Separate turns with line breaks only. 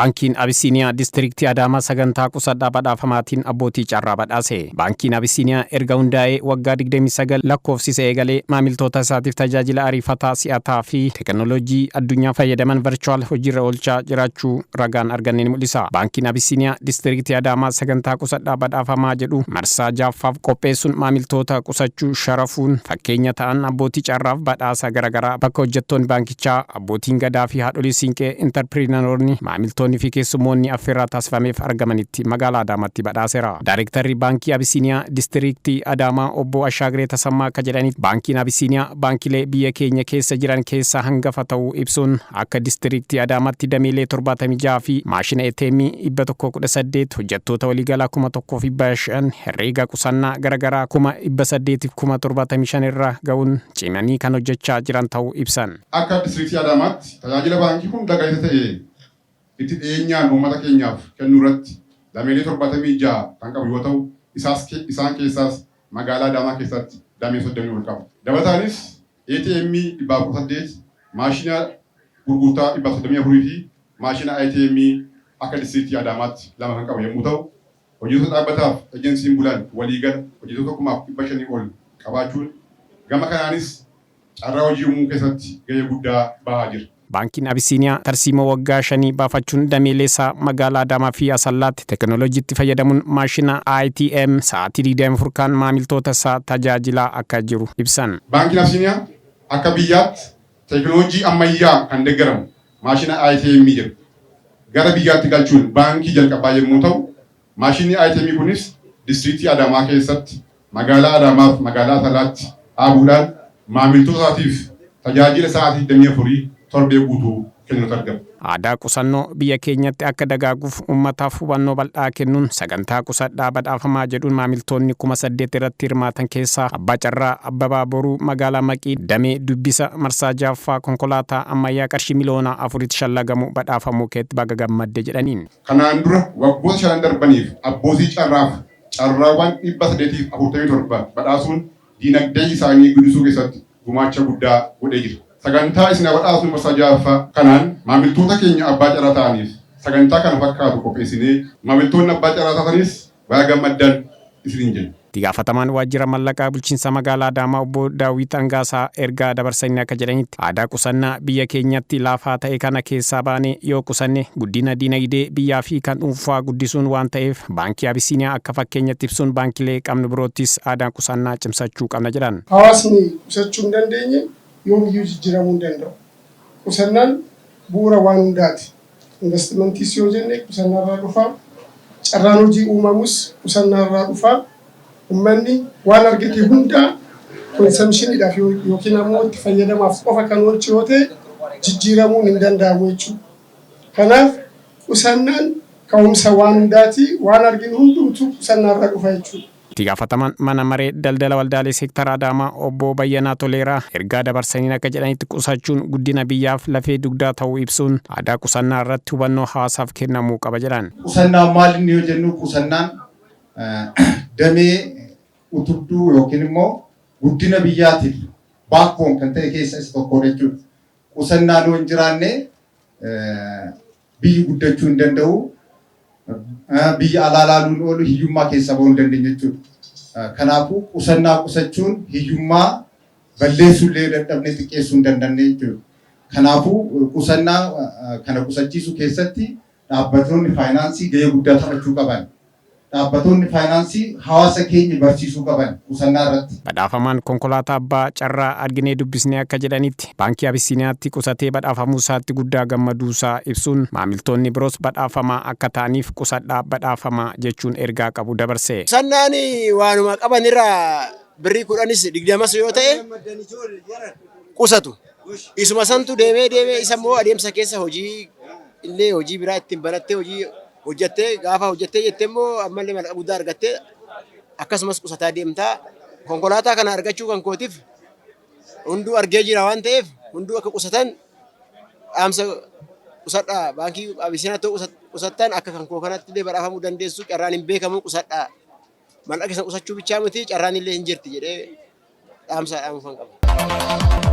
Baankiin Abisiiniyaa Diistiriiktii Adaamaa sagantaa qusadhaa badhaafamaatiin abbootii carraa badhaase. Baankiin Abisiiniyaa erga hundaa'ee waggaa 29 lakkoofsise eegalee maamiltoota isaatiif tajaajila ariifataa, si'ataa fi teekinooloojii addunyaa fayyadaman virtual hojiirra oolchaa jiraachuu ragaan arganne ni mul'isa. Baankiin Abisiiniyaa Diistiriiktii Adaamaa sagantaa qusadhaa badhaafamaa jedhu marsaa ja'affaaf qopheessuun maamiltoota qusachuu sharafuun fakkeenya ta'an abbootii carraaf badhaasa garaagaraa bakka hojjettoonni baankichaa, abbootiin gadaa fi haadholii siinqee, intarpiriinaroonni, maamiltoonni fi keessummoonni affeerraa taasifameef argamanitti magaalaa Adaamaatti badhaaseera. Daayirektarri Baankii Abisiiniyaa Diistiriiktii Adaamaa Obbo Ashaagiree Tasammaa akka jedhanitti, Baankiin Abisiiniyaa baankilee biyya keenya keessa jiran keessaa hangafa ta'uu ibsuun, akka Diistiriiktii Adaamaatti dameelee 76 fi maashina ATM 118, hojjettoota waliigalaa 1500, herreega qusannaa garaagaraa 875,000 irra ga'uun cimanii kan hojjechaa jiran ta'uu ibsan.
Akka Diistiriiktii Adaamaatti tajaajila baankii hunda galeessa ta'e itti dhiyeenyaan uummata keenyaaf kennuu irratti dameelee 76 kan qabu yoo ta'u, isaan keessaas magaalaa Adaamaa keessatti damee 30 ol qaba. Dabalataanis ATM 118, maashina gurgurtaa 134 fi maashina ATM akka Diistiriiktii Adaamaatti lama kan qabu yommuu ta'u, hojjettoota dhaabbataaf ejensiin bulan waliigala hojjettoota 5,500 ol qabaachuun gama kanaanis carraa hojii uumuu keessatti gahee guddaa bahaa jira.
Baankiin Abisiiniyaa tarsiimoo waggaa 5 baafachuun dameelee isaa magaalaa Adaamaa fi Asallaatti teekinooloojiitti fayyadamuun maashina ATM sa'aatii 24 kan maamiltoota isaa tajaajilaa akka jiru ibsan.
Baankiin Abisiiniyaa akka biyyaatti teekinooloojii ammayyaa kan deeggaramu maashina ATM jedhu gara biyyaatti galchuun baankii jalqabaa yommuu ta'u, maashinni ATM kunis Diistiriiktii Adaamaa keessatti magaalaa Adaamaaf magaalaa Asallaatti dhaabuudhaan maamiltoota isaatiif tajaajila sa'aatii 24 torbee guutuu kennuutu argama.
Aadaa qusannoo biyya keenyatti akka dagaaguuf uummataaf hubannoo bal'aa kennuun sagantaa qusadhaa badhaafamaa jedhuun maamiltoonni 8,000 irratti hirmaatan keessaa abbaa carraa Abbabaa Boruu magaalaa Maqii damee dubbisa marsaa ja'affaa konkolaataa ammayyaa qarshii 4 miiliyoona shallagamu badhaafamuu keetti baga gammadde jedhaniin.
Kanaan dura waggoota 5 darbaniif abbootii carraaf carraawwan 847 badhaasuun diinagdee isaanii guddisuu keessatti gumaacha guddaa godhee jira. Sagantaa isin badhaasnu marsaa ja'affaa kanaan maamiltoota keenya abbaa carraa ta'aniif sagantaa kana fakkaatu qopheessinee, maamiltoonni abbaa carraa taatanis baga gammaddan isiniin jenna.
Itti gaafatamaan waajjira mallaqaa bulchiinsa magaalaa Adaamaa Obbo Daawit Angaasaa ergaa dabarsanii akka jedhanitti, aadaa qusannaa biyya keenyatti laafaa ta'e kana keessaa baanee yoo qusanne guddina diinagdee biyyaa fi kan dhuunfaa guddisuun waan ta'eef, Baankii Abisiiniyaa akka fakkeenyatti ibsuun baankilee qabnu biroottis aadaa qusannaa cimsachuu qabna jedhan.
Hawaasni qusachuu hin dandeenye yoomiyyuu jijjiiramuu hin danda'u. Qusannaan bu'uura waan hundaati. Investimantiis yoo jenne qusannaarraa dhufa. Carraan hojii uumamus qusannaarraa dhufa. Uummanni waan argate hundaa consumptioniidhaaf yookiin ammoo itti fayyadamaaf qofa kan oolchu yoo ta'e, jijjiiramuun hin danda'amu jechuudha. Kanaaf qusannaan ka'umsa waan hundaati. Waan arginu hundumtuu qusannaarraa dhufa jechuudha.
Itti gaafatamaan mana maree daldala waldaalee seektara Adaamaa Obbo Bayyanaa Toleeraa ergaa dabarsaniin akka jedhanitti, qusachuun guddina biyyaaf lafee dugdaa ta'uu ibsuun aadaa qusannaa irratti hubannoo hawaasaaf kennamuu qaba jedhan.
Qusannaan maal inni yoo jennu, qusannaan damee utubduu yookiin immoo guddina biyyaatiif backbone kan ta'e keessa isa tokkodha jechuudha. Qusannaan yoo hin jiraanne biyyi guddachuu hin danda'u. Biyya alaa ilaaluun oolu hiyyummaa keessaa bahuu hin dandeenye jechuudha. Kanaafuu qusannaa qusachuun hiyyummaa balleessuu illee dadhabnee xiqqeessuu hin dandeenye jechuudha. Kanaafuu qusannaa kana qusachiisuu keessatti dhaabbatoonni faayinaansii gahee guddaa taphachuu qaban. Dhaabbatoonni faayinaansii hawaasa keenya barsiisuu qaban qusannaa irratti.
Badhaafamaan konkolaataa abbaa carraa arginee dubbisnee akka jedhanitti, Baankii Abisiiniyaatti qusatee badhaafamuu isaatti guddaa gammaduusaa ibsuun maamiltoonni biroos badhaafamaa akka ta'aniif qusadhaa badhaafamaa jechuun ergaa qabu dabarse.
Qusannaan waanuma qaban irraa birrii 10s 20s yoo ta'e qusatu. Isuma santu deemee deemee isa immoo adeemsa keessa hojii illee hojii biraa ittiin banattee hojii hojjattee, gaafa hojjattee jettee immoo ammallee mallaqa guddaa argattee akkasumas qusataa deemtaa. Konkolaataa kana argachuu kan kootiif hunduu argee jira waan ta'eef, hunduu akka qusatan dhaamsa. Qusadhaa, Baankii Abisiiniyaatti qusattan akka kan koo kanatti illee badhaafamuu dandeessu. Carraan hin beekamu, qusadhaa. Mallaqa isa qusachuu bichaa miti, carraan illee hin jirti jedhee dhaamsa dhaamuufan qaba.